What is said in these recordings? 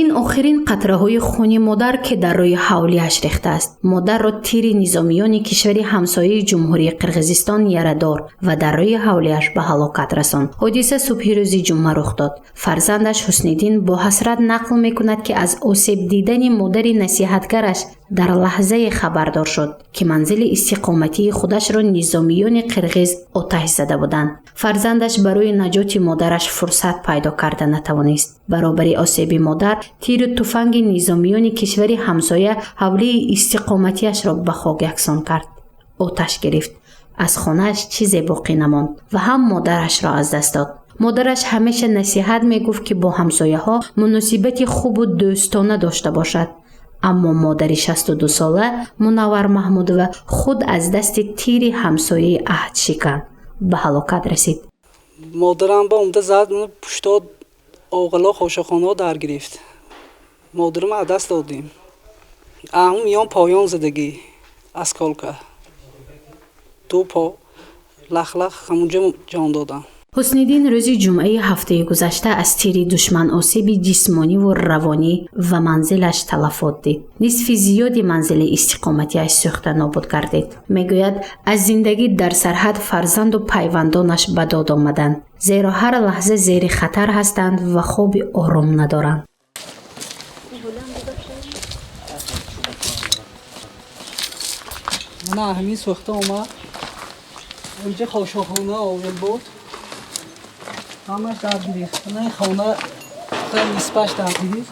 Ин охирин қатраҳои хуни модар, ки дар рӯи ҳавлиаш рехтааст. Модарро тири низомиёни кишвари ҳамсояи Ҷумҳурии Қирғизистон ярадор ва дар рӯи ҳавлиаш ба ҳалокат расонд. Ҳодиса субҳи рӯзи ҷумъа рух дод. Фарзандаш Ҳусниддин бо ҳасрат нақл мекунад, ки аз осеб дидани модари насиҳатгараш дар лаҳзае хабардор шуд, ки манзили истиқоматии худашро низомиёни қирғиз оташ зада буданд. Фарзандаш барои наҷоти модараш фурсат пайдо карда натавонист. Баробари осеби модар, тиру туфанги низомиёни кишвари ҳамсоя ҳавлии истиқоматиашро ба хок яксон кард. Оташ гирифт. Аз хонааш чизе боқӣ намонд ва ҳам модарашро аз даст дод. Модараш ҳамеша насиҳат мегуфт, ки бо ҳамсояҳо муносибати хубу дӯстона дошта бошад. Аммо модари 62-сола Мунаввар Маҳмудова худ аз дасти тири ҳамсояи аҳдшикан ба ҳалокат расид. Модарам ба омда зад, пушто оғило хошахонаҳо дар гирифт. Модарам аз даст додем. Аҳум миён поён задагӣ осколка. Ду по лахлах ҳамунҷо ҷон додам. Ҳусниддин рӯзи ҷумъаи ҳафтаи гузашта аз тири душман осеби ҷисмониву равонӣ ва манзилаш талафот дид. Нисфи зиёди манзили истиқоматиаш сӯхта нобуд гардид. Мегӯяд, аз зиндагӣ дар сарҳад фарзанду пайвандонаш ба дод омаданд, зеро ҳар лаҳза зери хатар ҳастанд ва хоби ором надоранд. Мана ҳамин сӯхта омад. Инҷа хошохона оғил буд. Ҳамаш дар гирифт. Мана хона нисбаш дар гирифт.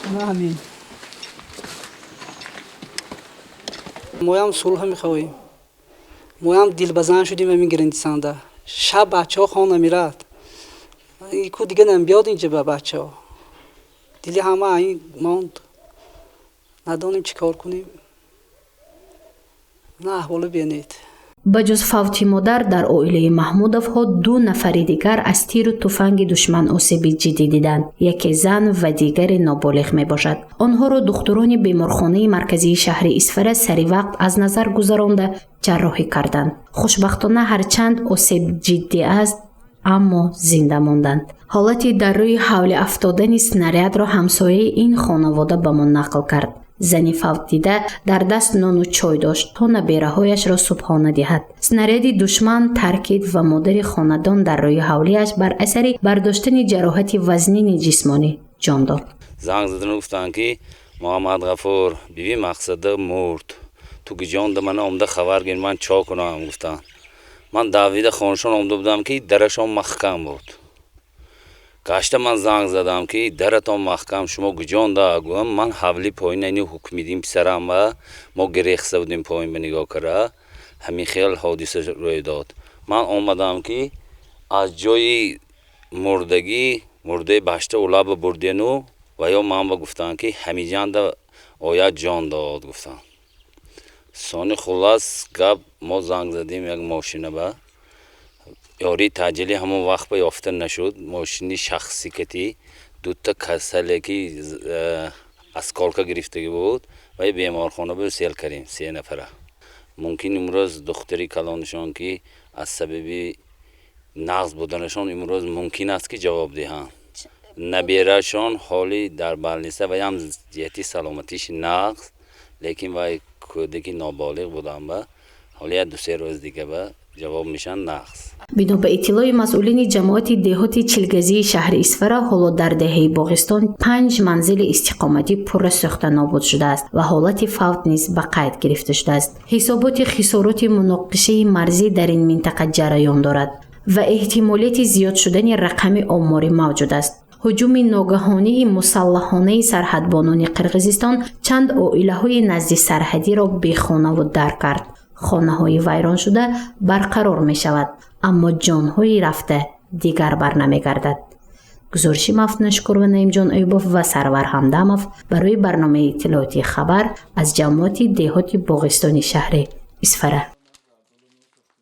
Мана ҳамин. Моям сулҳ мехоҳем. Моям дилбазан шудем ҳамин гирандисанда. Шаб бачаҳо хон намерад. Ику дига намбиёд инҷа ба бачаҳо. Дили ҳама ин монд. Надонем чӣ кор кунем. На аҳволо бинед. Ба ҷуз фавти модар, дар оилаи Маҳмудовҳо ду нафари дигар аз тиру туфанги душман осеби ҷиддӣ диданд. Яке зан ва дигаре ноболиғ мебошад. Онҳоро духтурони беморхонаи марказии шаҳри Исфара сари вақт аз назар гузаронда ҷарроҳӣ карданд. Хушбахтона, ҳарчанд осеб ҷиддӣ аст, аммо зинда монданд. Ҳолати дар рӯи ҳавли афтодани снарядро ҳамсояи ин хонавода ба мо нақл кард. Зани фавтдида дар даст нону чой дошт, то набераҳояшро субҳона диҳад. Снаряди душман таркид ва модари хонадон дар рӯи ҳавлиаш бар асари бардоштани ҷароҳати вазнини ҷисмонӣ ҷон дод. Занг задан гуфтанд, ки Муҳаммад Ғафур биби Мақсада мурд, ту гиҷонда мана омда хабар гир, ман чо кунам, гуфтанд. Ман давида хонашон омда будам, ки дарашон маҳкам буд. Гашта ман занг задам, ки даратон маҳкам, шумо гуҷонда? Гӯям, ман ҳавли поин ини Ҳукмиддин писарам ва мо гирехса будем поин ба нигоҳ кара. Ҳамин хел ҳодиса рӯй дод. Ман омадам, ки аз ҷои мурдагӣ мурдаи башта улаба бурдену ва ё ман ба гуфтанд, ки ҳамиҷанда ояд ҷон дод, гуфтанд. Сони хуллас гап, мо занг задем як мошина ба ёрии таъҷилӣ, ҳамон вақт ба ёфта нашуд. Мошини шахсӣ кати дута касале, ки осколка гирифтагӣ буд, ва беморхона бо сел кардем се нафара. Мумкин имрӯз духтари калонашон, ки аз сабаби нағз буданашон имрӯз мумкин аст, ки ҷавоб диҳанд. Наберашон ҳоли дар больница ва ям ҷиҳати саломатиш нағз, лекин вай кӯдаки ноболиғ будан ба ҳоли як ду се рӯз дига ба ҷавоб мешаванд нағз. Бино ба иттилои масъулини ҷамоати деҳоти Чилгазии шаҳри Исфара, ҳоло дар деҳаи Боғистон панҷ манзили истиқоматӣ пурра сӯхта нобуд шудааст ва ҳолати фавт низ ба қайд гирифта шудааст. Ҳисоботи хисороти муноқишаи марзӣ дар ин минтақа ҷараён дорад ва эҳтимолияти зиёд шудани рақами оморӣ мавҷуд аст. Ҳуҷуми ногаҳонии мусаллаҳонаи сарҳадбонони Қирғизистон чанд оилаҳои назди сарҳадиро бехонаву дар кард. Хонаҳои вайроншуда барқарор мешавад, аммо ҷонҳои рафта дигар барнамегардад. Гузориши Мафтуна Шукурова, Наимҷон Аюбов ва Сарвар Ҳамдамов барои барномаи иттилоотии «Хабар» аз ҷамоати деҳоти Боғистони шаҳри Исфара.